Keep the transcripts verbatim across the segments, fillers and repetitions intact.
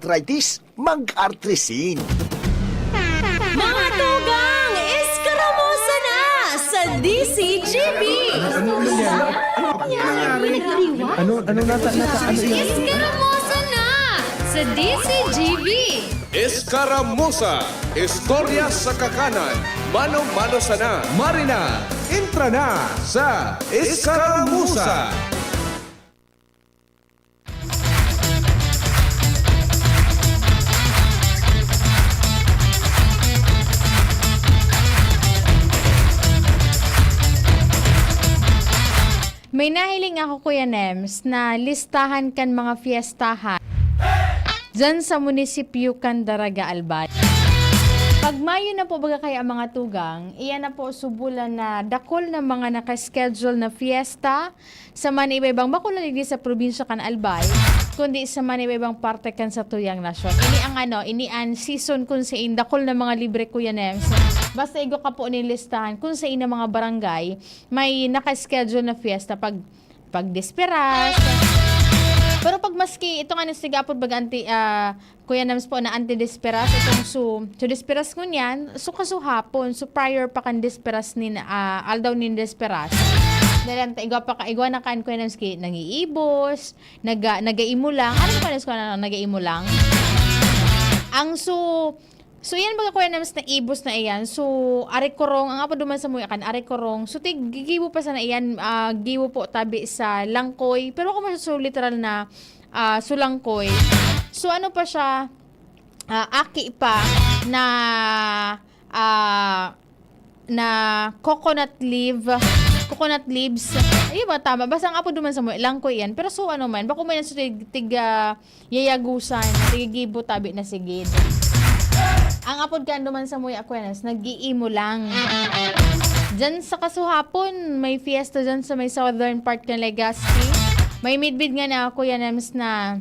arthritis, mag-artrisin. Mga tugang, eskaramosa na sa D C G B! Ano, ano nata, nata, ano yan? Eskaramosa na sa D C G B! Eskaramosa, istorya sa kakanan, mano-mano sana. Marina, entra na sa Eskaramusa. May nahiling ako, Kuya Nems, na listahan kan mga fiestahan diyan sa munisipyo kan Daraga, Albay. Pag Mayo na po baga kaya mga tugang, iyan na po subulan na dakul na mga naka-schedule na fiesta sa manibaybang, bako lang digdi sa probinsya kan Albay, kundi sa manibaybang parte kan satuyang nasyon. Ini ang ano, ini ang season kun sain dakul na mga libre, Kuya Nems. Basta igwa ka po nin listahan kun sain na mga barangay may naka-schedule na fiesta pag, pag Desperas. Pero pag maski, ito nga nasiga po baga anti, ah, Kuya Nams po, na anti-Desperas, itong su, su Desperas ngunyan, su kasuhapon, su prior pa kan Desperas nin, ah, aldaw nin Desperas. Dahil ang igwa pa ka, igwa na kan Kuya Nams ki, nangiibos, naga, nagaimulang. Ano pa Nams ko na nangiimulang? Ang su, su yan baga Kuya Nams na ibos na iyan. Su, arikorong, ang apo duman sa muya kan, arikorong. Su tig, gigibo pa sana iyan, ah, gibo po tabi sa Langkoy. Pero ako mas su literal na, ah, su Langkoy. So, ano pa siya, ah, aki pa na, ah, na coconut leaf, coconut leaves. Ayun ba, tama? Basta ang apo duman sa muya, Langkoy yan. Pero so, ano man, bako man yan sa tig, tig, ah, yayagusan, tigigibo tabi na sigid. Ang apod kan duman sa muya, Kuya Nams, nag-iimo lang. Diyan sa kasuhapon, may fiesta diyan sa may southern part kan Legazpi. May midbid nga na, Kuya Nams, na,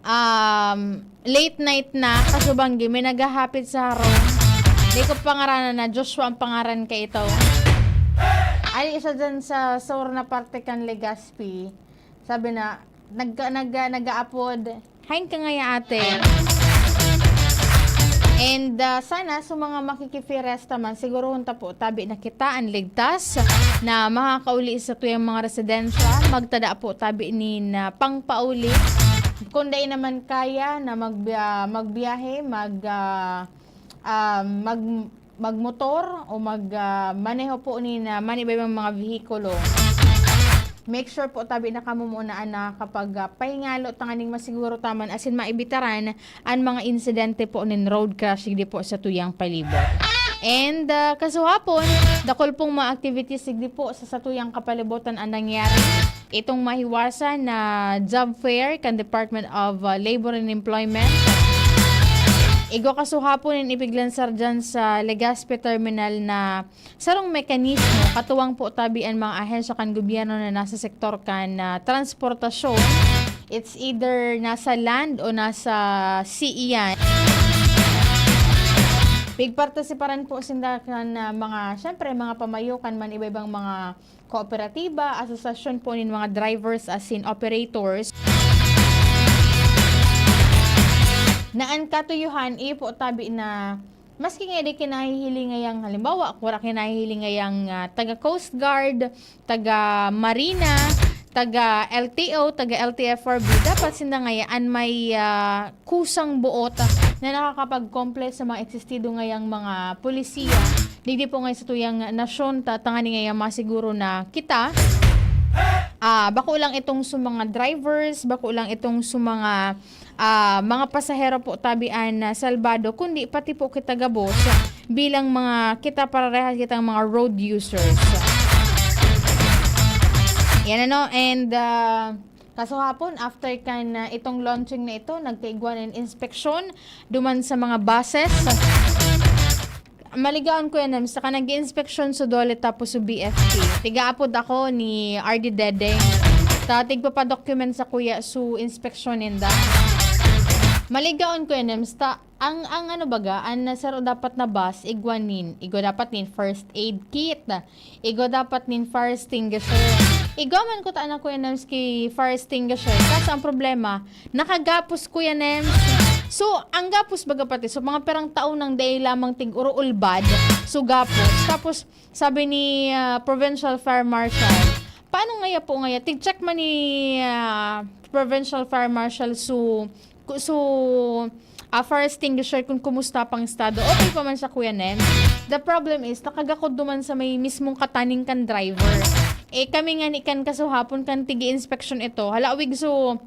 um, late night na, kasubanggi, may naghahapit sa harong. Di ko pangaranan na, Joshua ang pangaran ka ito. Ay, isa dyan sa sur na parte kan Legazpi. Sabi na, nag, nag, nag-aapod, "Hain ka ngaya, ate?" And, ah, sana sa mga makikifiesta man, sigurohon ta po, tabi na kita an ligtas na makakauli sa tuyang mga residensya. Magtada po tabi nin, ah, pangpauli. Kung dai naman kaya na magbiya-, magbiyahe, mag, ah, ah, mag, magmotor o mag, ah, maneho po nin, ah, manibaybang mga vehikulo, make sure po tabi na kamo muna an nakakapag, ah, pahingalo tanganing masiguro ta man asin maibitaran an mga insidente po nin road crash digdi po sa tuyang palibot. And, ah, kasuhapon, dakul pong mga activities digdi po sa satuyang kapalibutan an nangyari. Itong mahiwasan na job fair kan Department of, uh, Labor and Employment. Igwa kasuhapon nin ipiglansar dyan sa Legazpi Terminal na sarong mekanismo, katuwang po tabi an mga ahensya kan gobyerno na nasa sektor kan, uh, transportasyon. It's either nasa land o nasa sea iyan. Pigpartisiparan po sinda kan, uh, mga, syempre, mga pamayokan man, iba-ibang mga kooperatiba, asosasyon po nin mga drivers asin operators, na an katuyuhan, iyo po tabi na, maski nga di kinahihiling ngayang, halimbawa, kung wala kinahihiling ngayang, ah, taga Coast Guard, taga Marina, taga L T O, taga L T F R B, dapat sinda ngaya an may, ah, kusang boot na nakakapag-comply sa mga existido ngayang mga polisiya. Digdi po ngay sa tuyang nasyon, ta-, tanganing ngaya masiguro na kita, ah, bako lang itong sa mga drivers, bako lang itong sa mga, ah, mga pasahero po tabi an, ah, salbado, kundi pati po kita gabos bilang mga, kita pararehas kitang mga road users. Yan ano, and, ah, Kasuhapon, after kan, ah, itong launching na ito, nagkaigwa nin inspeksyon duman sa mga buses. Maligaon ko yan, em, saka nag-inspeksyon sa DOLE tapos sa B F P. Tigaapod ako ni R D Dedeng. Ta tigpapadocument sa kuya su inspeksyon ninda. Maligaon ko yan, em, sta Ang, ang ano baga, an saro dapat na bus, igwa nin, igwa dapat nin first aid kit, igwa dapat nin fire extinguisher, Igwa man ko ta na, Kuya Nems, ki fire extinguisher. Kaso ang problema, nakagapos, Kuya Nems. So, ang gapos baga pati, so, mga pirang taon nang dai lamang tig-uruulbad. So, gapos. Tapos, sabi ni, ah, Provincial Fire Marshal, "Paano ngaya po ngaya? Tig-check man ni, ah, Provincial Fire Marshal, so, ku-, so, ah, fire extinguisher kung kumusta pang estado." Okay pa man siya, Kuya Nems. The problem is, nakagakod duman sa may mismong kataning kan driver. Eh, kami nga ni kan kasuhapon kan tigi-inspeksyon ito. Halawig, so,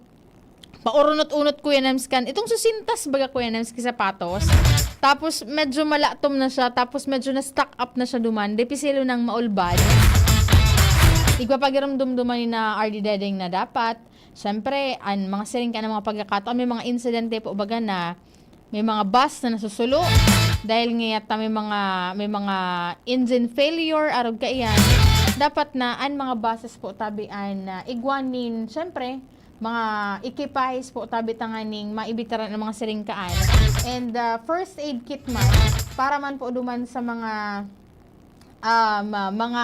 paurunot-unot, Kuya Nems, kan. Itong susintas baga, Kuya Nems, ki sapatos. Tapos, medyo malatom na siya. Tapos, medyo na-stuck up na siya duman. Dipisilo nang maulbad. Igwa pa giromdom duman ni na R D Dedeng na dapat. Siyempre, an mga siring ka ng mga pagkakataon, may mga insidente po baga na may mga bus na nasusulo. Dahil ngayata may mga, may mga engine failure, arog kaiyan. Dapat na an mga buses po tabi an, ah, igwanin, siyempre, mga ekipahes po tabi tanganing maibitaran ang mga siring kaan. And, ah, first aid kit man, para man po duman sa mga, um, ah, mga,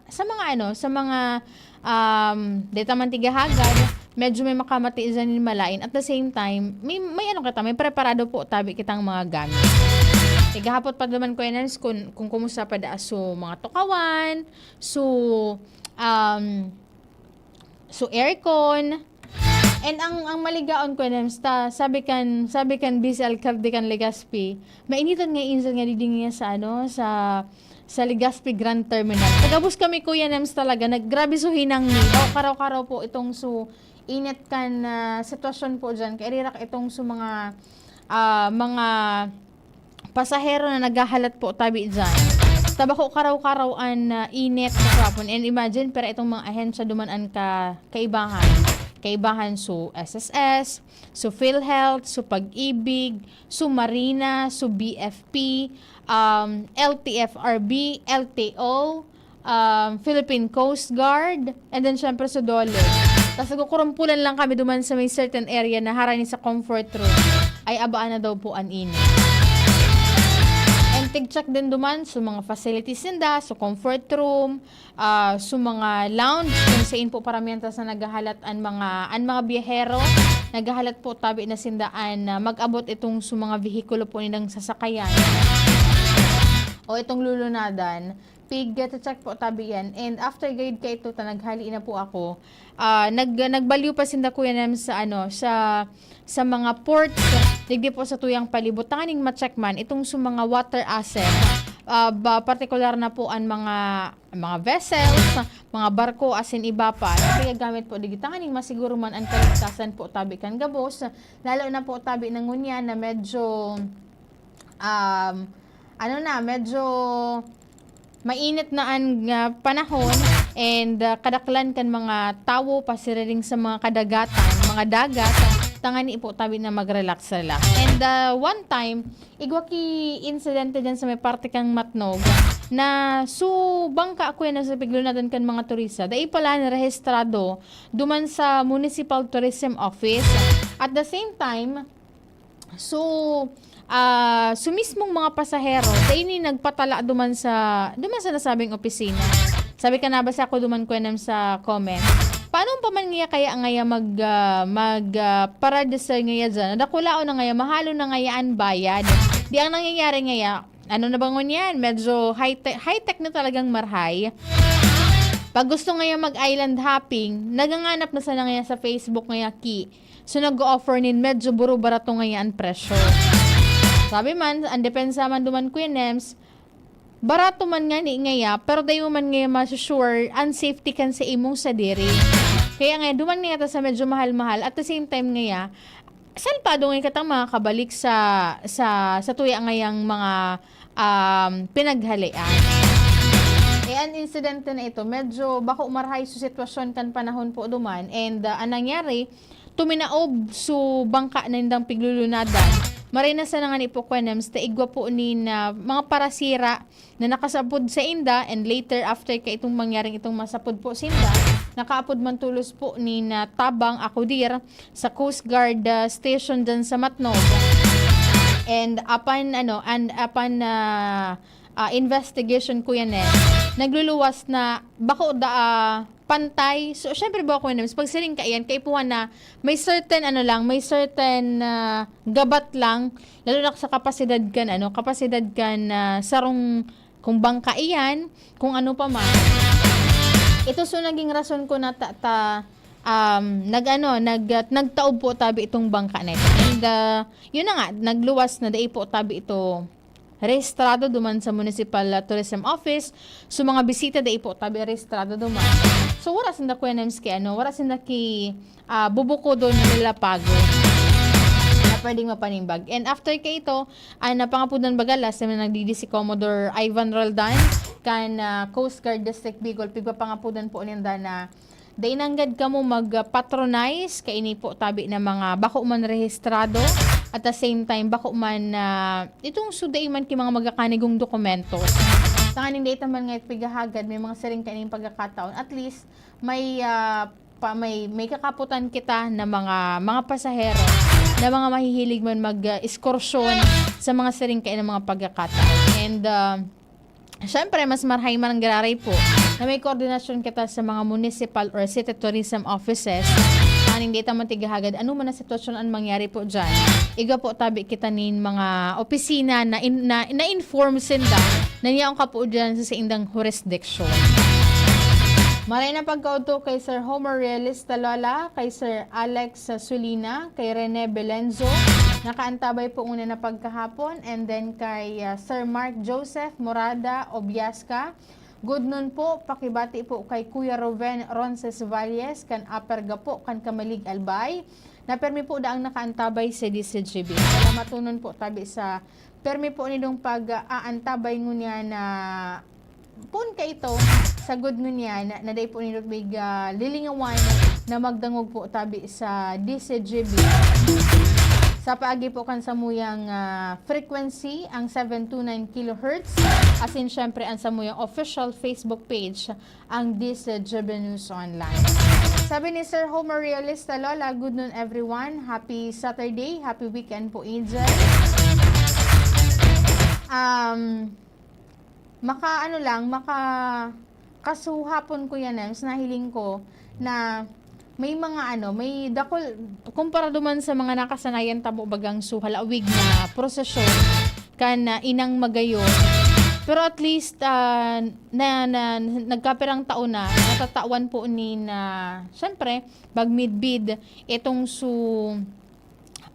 sa mga ano, sa mga, um, deta man tigahagad, medyo may makamati diyan nin malain. At the same time, may, may ano kita, may preparado po tabi kitang mga gamit. Igahapot pa duman, Kuya Nels, kung, kung kumusta pa daa so mga tukawan, so, um, so aircon. And ang, ang maligaon, Kuya Nems, ta, sabi kan, sabi kan B C L Cavite kan Legazpi, mainiton nga insan nga didi niya sa, ano, sa, sa Legazpi Grand Terminal. Tagabos kami, Kuya Nems, talaga. Nag-, grabe so hinang ni. O, karaw-karaw po itong so init kan, ah, sitwasyon po dyan. Kaya rirak itong so mga, ah, mga pasahero na naghahalat po tabi dyan. Tabako karaw-karaw an, ah, init na kwapon. And imagine, pero itong mga ahensya duman an ka-, kaibahan. Kaibahan so S S S, so PhilHealth, so Pag-ibig, so Marina, so B F P, um, L T F R B, L T O, um, Philippine Coast Guard, and then syempre sa DOLE. Tas nagkukurumpulan lang kami duman sa may certain area na harani sa comfort room. Ay, abaan na daw po an init. And tig-check din duman sa mga facilities ninda, sa comfort room, ah, sa mga lounge, kung sain po paramihan ta sa naghahalat an mga, an mga biyahero, naghahalat po tabi na sindaan na mag-abot itong sa mga vehikulo po nilang sasakayan o itong lulunadan. Pig-check po tabi yan. And after guide ka ito, ta naghali na po ako. Ah, nag-, nagbalyo pa sinda, Kuya Nems, sa, ano, sa, sa mga ports, digdi po sa tuyang palibot. Tanganing ma-check man, itong sa mga water asset, ah, ba, partikular na po ang mga, mga vessels, mga barko, asin iba pa. Kaya gamit po, digdi tanganing masiguro man ang kaligtasan po tabi kan gabos. Lalo na po tabi na ngunyan na medyo, um, ano na, medyo mainit na an, ah, panahon and, ah, kadaklan kan mga tawo pasiriring sa mga kadagatan, mga dagat, tangani po tabi na mag-relax-relax. And, ah, one time, igwa ki insidente dyan sa may parte kang Matnog na so bangka, Kuya Nems, sa piglunadan kan mga turista, dai pala narehistrado duman sa Municipal Tourism Office. At the same time, so, ah, so mismong mga pasahero, dai ni nagpatala duman sa, duman sa nasabing opisina. Sabi ka, nabasa ko duman, Kuya Nems, sa comment. Paano pa man ngaya kaya ngaya mag, ah, mag, ah, pa-register ngaya dyan? Nadakulaon na ngaya, mahalo na ngaya an bayad. Di ang nangyayari ngaya, ano na ba ngunyan? Medyo high-tech, high-tech na talagang marhay. Pag gusto ngaya mag-island hopping, naganganap na sana ngaya sa Facebook ngaya ki. So, nag-o-offer nin medyo buro-barato ngaya an presyo. Sabi man, ang depensa man duman, Kuya Nems, barato man ngani ngaya, pero dai mo man ngaya masusure an safety kan sa imong sadiri. Kaya ngaya, duman ngaya ta sa medyo mahal-mahal, at the same time ngaya, salpado ngaya katang makakabalik sa, sa, sa tuya ngayang mga, um, pinaghalian. Eh, an insidente na ito, medyo bako marahay sa sitwasyon kan panahon po duman, and, uh, an nangyari, tuminaob so bangka na nindang piglulunadan. Maray na sana ngani po, Kuya Nems, ta igwa po nin, ah, mga parasira na nakasapod sa inda, and later, after ka itong mangyaring itong masapod po sinda, nakaapod man tulos po ni na tabang akudir sa Coast Guard, ah, station dyan sa Matnog. And apan, ano, and apan, ah, ah, investigation, Kuya Nems, nagluluwas na bako da, ah, pantay. So, syempre, bawa ko naman, pag siring ka iyan, kaipuhan na may certain, ano lang, may certain, ah, gabat lang, lalo na sa kapasidad kan, ano, kapasidad kan, ah, sarong, kung bangka iyan, kung ano pa man. Ito, so, naging rason ko na ta, ta, um, nag-ano, nag, nagtaob po tabi itong bangka na ito. And, ah, yun na nga, nagluwas na dai po tabi ito rehistrado duman sa Municipal, ah, Tourism Office. So, mga bisita dai po tabi rehistrado duman. So, wala sinda, Kuya Nems, ki, ano, wala sinda ki, ah, bubukodon na lalapago na pwedeng mapanimbag. And after kay ito, ang napangapudan baga last time na nagdidi si Commodore Ivan Roldan kan, ah, Coast Guard District Bicol, pigpapangapudan po ninda na dai nanggad kamo mag-patronize kaini po tabi na mga bako man rehistrado, at the same time, bako man, ah, itong so dai man ki mga magakanigong dokumento. Tanganing dai ta man nga pigahagad, may mga siring kaining pagkakataon. At least, may, ah, pa, may, may kakaputan kita na mga, mga pasahero na mga mahihilig man mag, ah, ekskursyon sa mga siring kainang mga pagkakataon. And, ah, syempre, mas marahay man ang giraray po na may koordinasyon kita sa mga municipal or city tourism offices. Aning data man tigahagad, ano man ang sitwasyon ang mangyari po dyan. Iga po tabi kita nin mga opisina na, in, na, na-inform sinda na niyaon ka po dyan sa saindang jurisdiction. Maray na pagkaudto kay Sir Homer Realista Lola, kay Sir Alex Sulina, kay Rene Belenzo, nakaantabay po una na pagkahapon, and then kay, ah, Sir Mark Joseph Morada Obiasca. Good noon po, pakibati po kay Kuya Ruben Ronces Valles, kan Upper Gapo, kan Camalig, Albay, na permi po daang nakaantabay sa D C G B. Salamat tunon po tabi sa permi po nindong pag-aantabay ngunyan na pun kaito, sagod ngunyan na, na dai po nindo mig, ah, lilingawan na magdangog po tabi sa D C G B. Sa paagi po kan samuyang, ah, frequency, ang seven two nine kilohertz, asin syempre ang samuyang official Facebook page, ang D C G B News Online. Sabi ni Sir Homer Realista Lola, "Good noon, everyone. Happy Saturday, happy weekend po, Angel." Um, maka, ano lang, maka, kasuhapon, Kuya Nems, nahiling ko na may mga, ano, may dakul, kumpara duman sa mga nakasanayan tamo bagang suhalawig na prosesyon kan, ah, inang magayon. Pero at least, ah, na, na, nagkapirang taon na, natatawan po ni na, syempre, magmidbid itong su,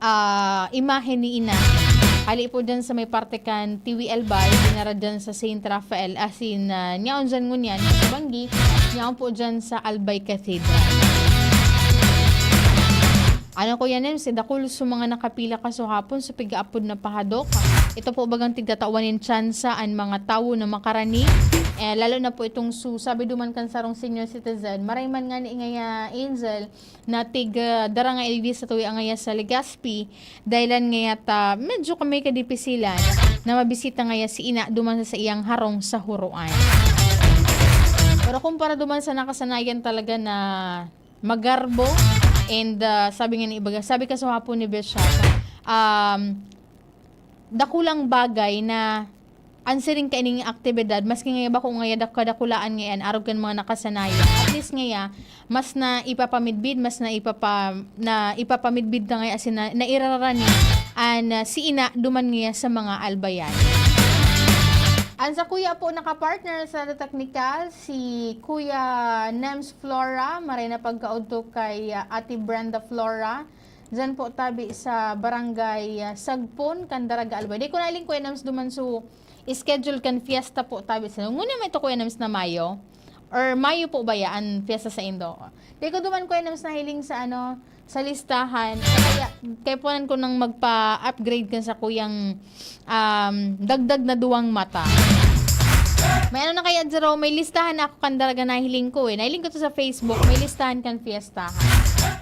ah, imahe ni ina. Hali po dyan sa may parte kan Tiwi Albay, dinara dyan sa Saint Raphael, asin, ah, nyaon dyan ngunyan, sa Banggi, nyaon po dyan sa Albay Cathedral. Ano, Kuya Nems, si dakul sa mga nakapila kasuhapon sa pigaapod na pahadok. Ito po bagang tigtatawan nin tsansa an mga tawo na makarani. Eh, lalo na po itong su, sabi duman kan sarong senior citizen, maray man nga ni ngaya Angel, na tig, ah, dara nga iglesia tuwi ang ngaya sa Legazpi, dahilan ngaya ta medyo kami kadipisilan na mabisita ngaya si ina duman sa iyang harong sa Huroan. Pero kumpara duman sa nakasanayan talaga na magarbo, and, ah, sabi nga ni ibaga, sabi kasuhapon ni Bishop, um, dakulang bagay na an siring kaining aktibidad, maski ngaya bako ngaya dak-, kadakulaan ngayan, arog kan mga nakasanayan. At least ngaya, mas na ipapamidbid, mas na ipapa-, na ipapamidbid ta ngaya asin na, nairararani an, ah, si ina duman ngaya sa mga albayan. An sakuya po nakapartner sa teknikal, si Kuya Nems Flora, maray na pagkaudto kay, ah, Ate Brenda Flora. Diyan po tabi sa barangay, ah, Sagpon, Candaraga, Albay. Di ko na iling Kuya Nems duman su schedule kan fiesta po tabi sa, ngunyan may to, Kuya Nems, na Mayo? Or Mayo po ba ya an fiesta sa indo? Di ko duman, Kuya Nems, nahiling sa ano, sa listahan. Kaya, kaya punan ko nang magpa-upgrade kan sakuyang, um, dagdag na duwang mata. May ano na kaya, Jerome? May listahan na ako kan daraga nahiling ko eh. Nahiling ko to sa Facebook. May listahan kan fiestahan.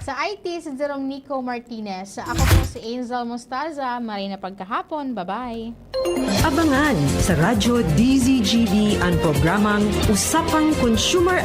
Sa I T, si Jerome Nico Martinez. Ako po si Angel Mostaza. Maray na pagkahapon. Bye-bye. Abangan sa Radyo D Z G B an programang Usapang Consumer